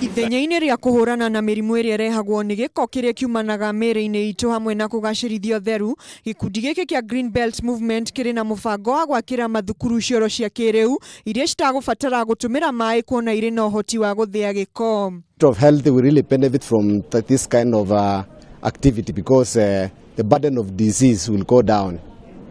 Ithenya-inĩ rĩa kũhũrana na mĩrimũ ĩrĩa ĩrehagwo nĩ gĩko kĩrĩa kiumanaga mĩĩrĩ-inĩ itũ hamwe na kũgacĩrithia ũtheru, gĩkundi gĩkĩ kĩa Green Belt Movement kĩrĩ na mũbango wa gwakĩra mathukuru cioro cia kĩrĩu iria citagũbatara gũtũmĩra maĩ kuona irĩ na ũhoti wa gũthĩa gĩko. Of health we really benefit from this kind of activity because the burden of disease will go down.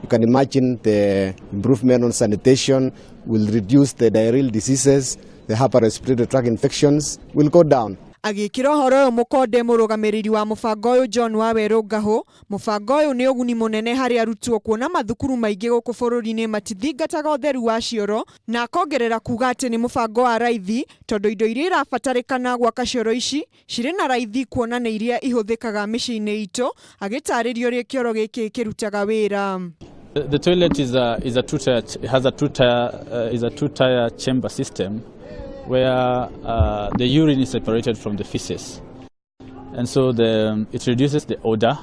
You can imagine the improvement on sanitation will reduce the diarrheal diseases, the upper respiratory tract infections will go down. Agĩkĩra ũhoro ũyũ mũkonde mũrũgamĩrĩri wa mũbango ũyũ John Wawerũ Ngahũ, mũbango ũyũ nĩ ũguni mũnene harĩ arutwo kuona mathukuru maingĩ gũkũ bũrũri-inĩ matithingataga ũtheru wa cioro, na akongerera kuga atĩ nĩ mũbango wa raithi tondũ indo iria irabatarĩkana gwaka cioro ici cirĩ na raithi kuona nĩ iria ihũthĩkaga mĩciĩ-inĩ itũ, agĩtarĩria ũrĩa kĩoro gĩkĩ kĩrutaga wĩra. The toilet is a two tier has a two tier is a two tier chamber system where the urine is separated from the feces, and so it reduces the odor.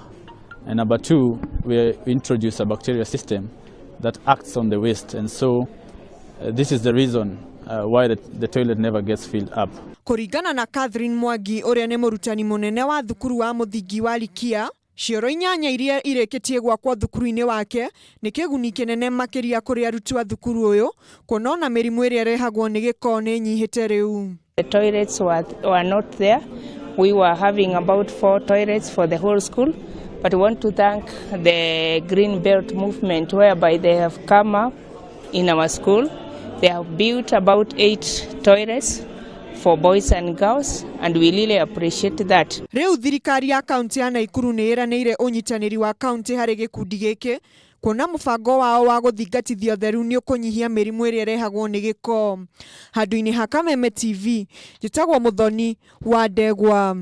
And number two, we introduce a bacteria system that acts on the waste, and so this is the reason why the toilet never gets filled up. Kũringana na Catherine Mwangi ũrĩa nĩ mũrutani mũnene wa thukuru wa mũthingi wa Likia, cioro 8 iria irĩkĩtie gwakwo thukuru-inĩ wake nĩ kĩguni kĩnene makĩria kũrĩ arutwo a thukuru ũyũ kuona ona mĩrimũ ĩrĩa ĩrehagwo nĩ gĩko nĩ ĩnyihĩte rĩu. The toilets were not there. We were having about four toilets for the whole school. But we want to thank the Green Belt Movement, whereby they have come up in our school. They have built about eight toilets for boys and girls, and we really appreciate that. Rĩu thirikari ya kaunti ya Naikuru nĩ ĩranĩire ũnyitanĩri wa kaunti harĩ gĩkundi gĩkĩ kuona mũbango wao wa gũthingatithia ũtheru nĩ ũkũnyihia mĩrimũ ĩrĩa ĩrehagwo nĩ gĩko. Handũ-inĩ ha Kameme TV, njĩtagwo Mũthoni wa Ndegwa.